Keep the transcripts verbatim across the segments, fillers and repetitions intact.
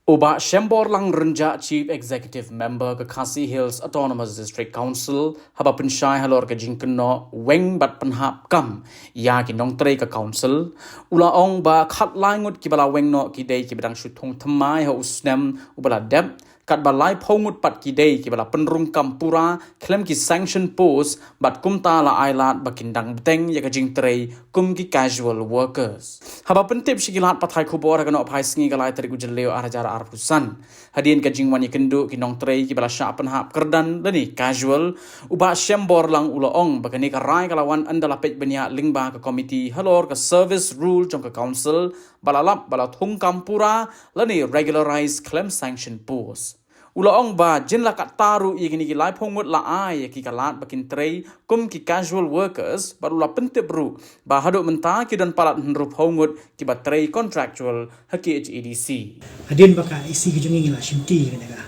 U Bah Shemborlang Rynjah, Chief Executive Member ka Khasi Hills Autonomous District Council, haba pynshai halor ka jingkynnoh weng bad pynhap kam ïa ki nongtrei ka Council, u la ong ba khatlai ngut kiba la weng noh ki dei kiba dang shu thung thymmai ha u snem uba la dep, katba laiphew ngut pat ki dei kiba la pynrung kam pura khlem ki sanction post, bad kumta la ai lad ba kin dang bteng ïa ka jingtrei kum ki casual workers. Haba pyntip sha ki lad pathai khubor ha ka nohphai sngi ka lai tarik u Jylliew ar hajar arphew san, hadien ka jingwan ïakynduh ki nongtrei kiba la shah pynhap kyrdan lane casual, u Bah Shemborlang u la ong ba kane ka rai ka la wan ynda la peit bniah lyngba ka komiti halor ka service rule jong ka Council, ba la lap ba la thung kam pura lane regularize khlem sanction post. U la ong ba jin la katta ruh ïa kine ki laiphew ngut la ai ïa ki ka lad ba kin trei kum ki casual workers, bad u la pyntip ruh ba haduh mynta ki don palat hynriewphew ngut kiba trei contractual ha K H A D C. Hadien ba ka E C ka jong ngi la shimti ïa kane ka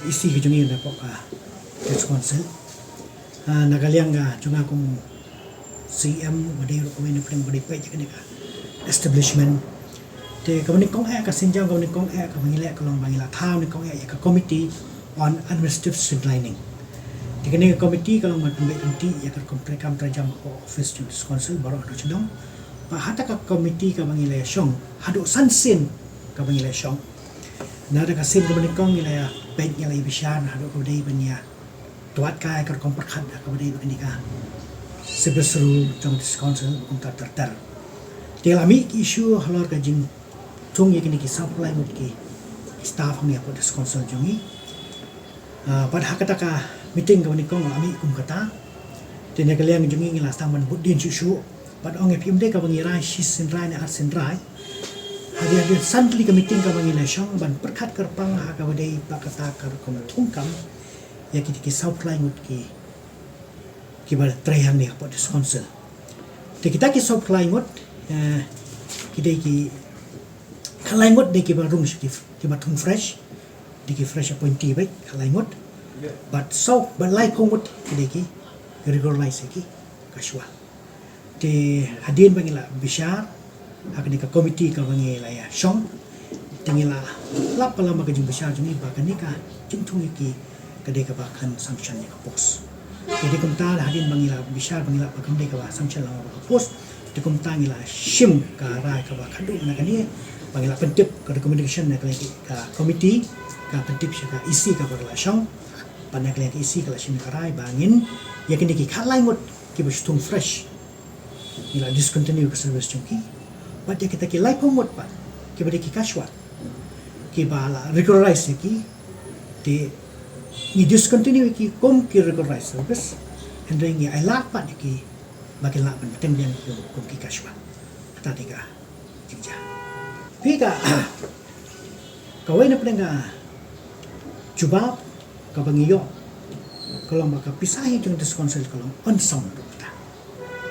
E C ka jong ngi na pok ka District Council, ah, na ka liang ka jong nga kum C M, ba dei ruh kawei na pdeng ba dei peit ïa kane ka establishment. Te kaba nyngkong eh, ka sienjam kaba nyngkong eh kaba ngi leh ka long ba ngi la thaw nyngkong eh ïa ka Committee on Administrative Streamlining. Te kane ka committee ka long ban pynbeit pynthikna ïa ka rukom treikam treijam ka office jong District Council baroh ha shnong. Bad ha kata ka committee kaba ngi la ïashong haduh san sien kaba ngi la ïashong. Na kata ka sien kaba nyngkong ngi la ïa peit, ngi la ïa bishar haduh kaba dei ban ïa twad kai ka rukom pyrkhat kaba dei ba kane ka service rule jong District Council ba kumta ter ter. Te la mih ki issue halor ka jingthung ïa kine ki sawphew lai ngut ki staff hangne hapoh District Council jong ngi. Ah, bad ha kata ka meeting kaba nyngkong la mih kum kata. Te na ka liang jong ngi ngi la sdang ban bud dien shuh shuh. Bad ong ïa phi, ym dei kaba ngi rai shi sien rai ne ar sien rai. Hadien hadien san tylli ka meeting kaba ngi la shong ban pyrkhat kyrpang ha kaba dei ba kata ka rukom thung kam ïa ki, ki sawphew lai ngut ki, kiba trei hangne hapoh District Council. Te kita ki sawphew lai ngut, eh, ki dei ki, khatlai ngut dei kiba rung sha ki, kiba thung fresh, dei ki fresh appointee beit, khatlai ngut. Bad saw, bad laiphew ngut ki dei ki regularize ïa ki casual. Te hadien ba ngi la bishar ha kane ka committee kaba ngi la ïashong, te ngi la lap palat ba ka jingbishar jong ngi ba kane ka jingthung ïa ki ka dei kaba kan sanction ïa ka post. Te dei kumta hadien ba ngi la bishar ba ngi la lap ba kam dei kaba sanction lang ka post, te kumta ngi la shim ka rai kaba khadduh na kane, ba ngi la pyntip ka recommendation na ka, ka committee, ka pyntip sha ka E C kaba la shong, bad na ka E C ka la shim ka rai ba ngin ïa kine ki khatlai ngut kiba shu thung fresh ngi la discontinue ka service jong ki. Bad ïa kita ki laiphew ngut pat kiba dei ki casual kiba la regularize ïa ki, te ngi discontinue ïa ki kum ki regularize service. Hynrei ngi ai lad pat ïa ki ba kin lah ban bteng biang kum ki casual. Kata dei ka jingjia. Phi ka, kawei na pdeng ka jubab kaba ngi ïoh ka long ba ka pisa hi jong District Council ka long unsound ruh kata.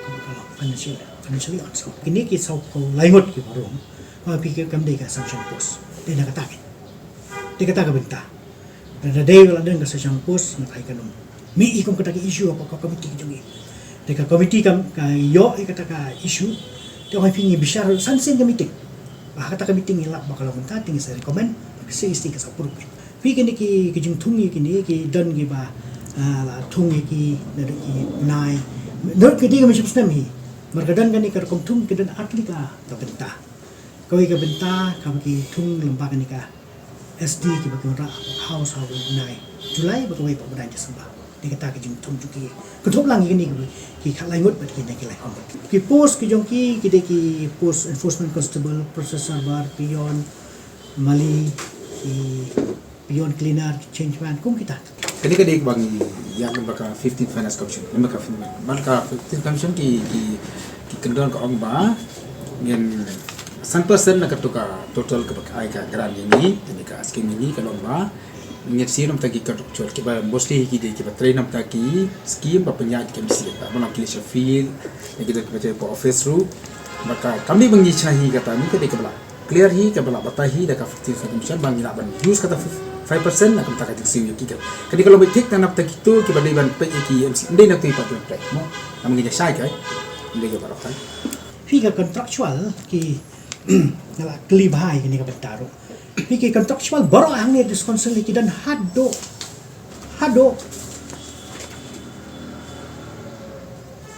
Ka long financial, financially unsound. Kine ki sawphew lai ngut kiba rung, ma phi, kam dei ka sanction post. Dei na kata ka, dei kata ka bynta. Lada dei ba la don ka sanction post, ngat ai ka num. Mih hi kum kata ka issue hapoh ka committee ka jong ngi. Te ka committee kam, ka ïoh ïa kata ka issue. Te ong ïa phi, ngi bishar san sien ka meeting. Ba ha kata ka meeting ngi lap ba ka long mynta, te ngi sa recommend ba ka C E C ka sa approve. Phi, kine ki, ki jingthung ïa kine ki don kiba, ah, la thung ïa ki naduh ki bnai, naduh ki dei ka mynshem snem hi. Namar ka don kane ka rukom thung ki don ar tylli ka bynta. Kawei ka bynta kaba ki thung lyngba kane ka S D kiba ki wanrah hapoh House ha u bnai July bad kawei pat u bnai December. Dei kata ka jingthung jong ki. Kynthup lang ïa kine ki, ki khatlai ngut bad kine ki laiphew ngut. Ki post ki jong ki, ki dei ki post enforcement constable, process server, peon, mali, ki peon cleaner, ki changeman, kum kita. Kane ka dei kaba ngi ïa, namar ka fifteenth Finance Commission, namar ka fifteenth, namar ka fifteenth Commission ki, ki, ki kyndon ka ong ba ngin san percent na katu ka total kaba ai ka grant ïa ngi, ïa ka scheme ïa ngi, ka long ba ngin siew namar ki contractual kiba mostly ki dei kiba trei namar ki scheme ba pynïaid ki M C, ba long ki leh sha field, ïa ki dei kiba trei hapoh office ruh. Namar ka kam dei ba ngi shna hi, kata ni ka dei kaba la clear hi, kaba la batai hi da ka fifteenth Commission ba ngi lah ban use kata five percent na ka bynta ka jingsiew ïa ki. Ka dei ka long beit thik na bynta kito kiba dei ban peit ïa ki M C, ym dei na kito pat kiba trei mo. Namar ngi ïa shai kai, ym dei kiba rok kai. Phi, ka contractual ki, nga la kylli bha ïa kane ka bynta ruh. Phi ki contractual baroh hangne District Council ki don haduh, haduh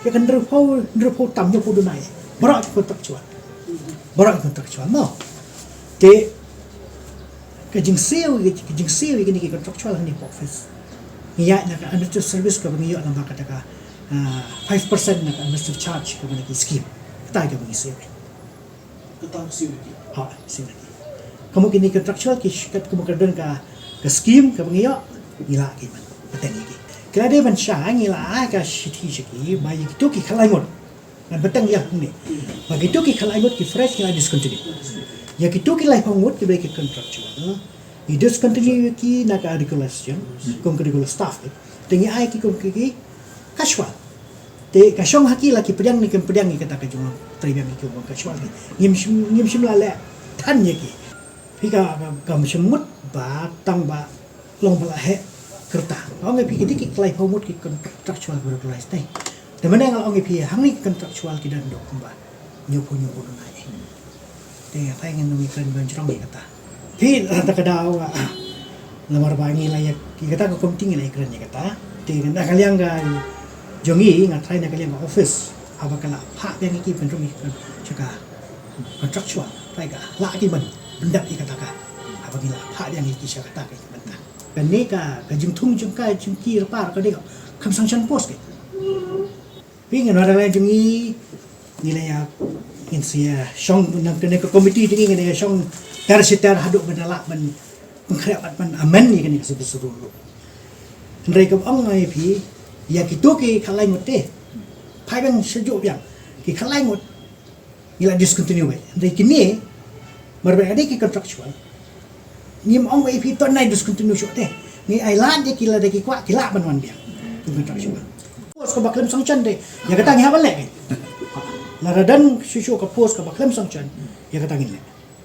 ïa ka hynriewphew, hynriewphew tam, hynñiewphew duna. Baroh ki contractual. Baroh ki contractual mo. Te ka jingsiew, ka jingsiew ïa kine ki contractual hangne ha office. Ngi ïaid na ka administrative service kaba ngi ïoh lyngba kata ka, ah, five percent na ka administrative charge kaba na ki scheme. Kata kaba ngi siew. Kata ka siew ïa ki. Ha, siew ïa ki. Ka mut kine contractual ki sh-, ka mut ka don ka, ka scheme kaba ngi ïoh, ngi lah ki ban bteng ïa ki. Ki la dei ban shai, ngi la ai ka shithi sha ki ba ïa kito ki khatlai ngut. Ngan bteng ïa hangne. Ba kito ki khatlai ngut ki fresh ngi la discontinue. Ïa kito ki laiphew ngut kiba dei ki contractual, ngi discontinue ïa ki na ka regular session, kum ka regular staff, eh. Te ngi ai ki kum ki, ki casual. Te ka shong ha ki la ki pdiang ne kim pdiang ïa kata ka jinglong trei biang ïa ki kum casual ki. Ngim shym, ngim shym la leh than ïa ki. Phi ka, ka, kam shym mut ba tang ba long ba la heh ka rta. Ong ïa phi ki dei ki laiphew ngut ki contractual ba regularize te. Te mynne nga la ong ïa phi hangne ki contractual ki don haduh kumba hynñiewphew, hynñiewphew duna. Te phi ngin ong ïa kren ban jrong ïa kata. Phi, ah, ta ka daw, ah, namar ba ngi la ïa, ïa kata ka committee ngi la ïa kren ïa kata. Te na ka liang ka jong ngi nga try na ka liang ka office. Haba ka la phah biang ïa ki ban rung ïa ki sha ka contractual. Try ka lah ki ban pyndep ïa kata ka. Haba ngi la phah biang ïa ki sha kata ka ïa ki bynta. Kane ka, ka jingthung jong ka, jong ki rapar ka dei ka, kam sanction post ka. Phi ngan wan na ka liang jong ngi, ngi la ïa, ngin sa ïa shong, na kane ka committee jong ngi, ngi la ïa shong ter shi ter haduh ban da lah ban pynkhreh bad ban amend ïa kane ka service rule. Hynrei kaba ong ïa phi, ïa kito ki khatlai ngut te. Phai biang sha juh biang. Ki khatlai ngut. Ngi la discontinue beit. Hynrei kine, namar ba ka dei ki contractual. Ngim ong ba ïa phi to nai discontinue shuh te. Ngi ai lad ïa ki lada ki kwah ki lah ban wan biang. Ki contractual. Post kaba khlem sanction te. Ïa kata ngi hap ban leh. Lada don shuh shuh ka post kaba khlem sanction. Ïa kata ngin leh.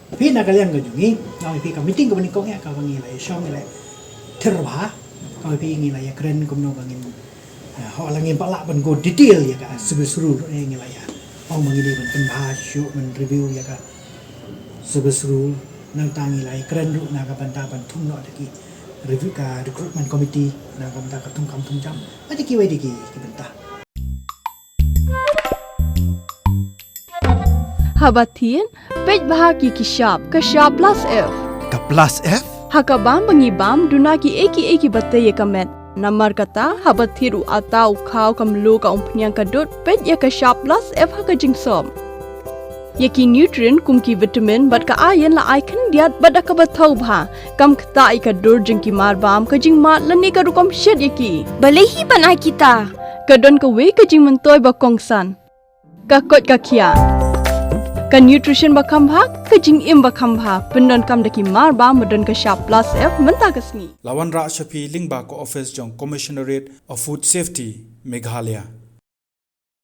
Phi na ka liang ka jong ngi, nga ong ïa phi ka meeting kaba nyngkong ïa kaba ngi la ïa shong ngi la ïa ther bha, nga ong ïa phi ngi la ïa kren kumno ba ngin, eh, ho la ngim pat lah ban go detail ïa ka service rule, eh, ngi la ïa ong ba ngi dei ban pynbha shuh ban review ïa ka service rule, nangta ngi la ïa kren ruh na ka bynta ban thung noh da ki review ka recruitment committee, na ka bynta ka thung kam thung jam, bad ïa kiwei de ki, ki bynta. Haba thied, peit bha ki ki shap, ka shap plus F. Ka plus F? Ha ka bam ba ngi bam, duna kiei kiei kiba tei ïa ka met. Namar kata, haba thied u atta, u khaw, ka mluh, ka umphniang, ka dud, peit ïa ka shap plus F ha ka jingsop. Ïa ki nutrient kum ki vitamin bad ka iron la ai khyndiat bad da kaba thaw bha. Kam ktah ïa ka dur jong ki marbam, ka jingmad lane ka rukom shet ïa ki. Balei hi ban ai kita? Ka don kawei ka jingmyntoi ba kongsan. Ka koit ka khiah. Ka nutrition ba kham bha, ka jingim ba kham bha. Pyndonkam da ki marbam ba don ka shap plus F mynta ka sngi. La wanrah sha phi lyngba ka office jong Commissionerate of Food Safety, Meghalaya.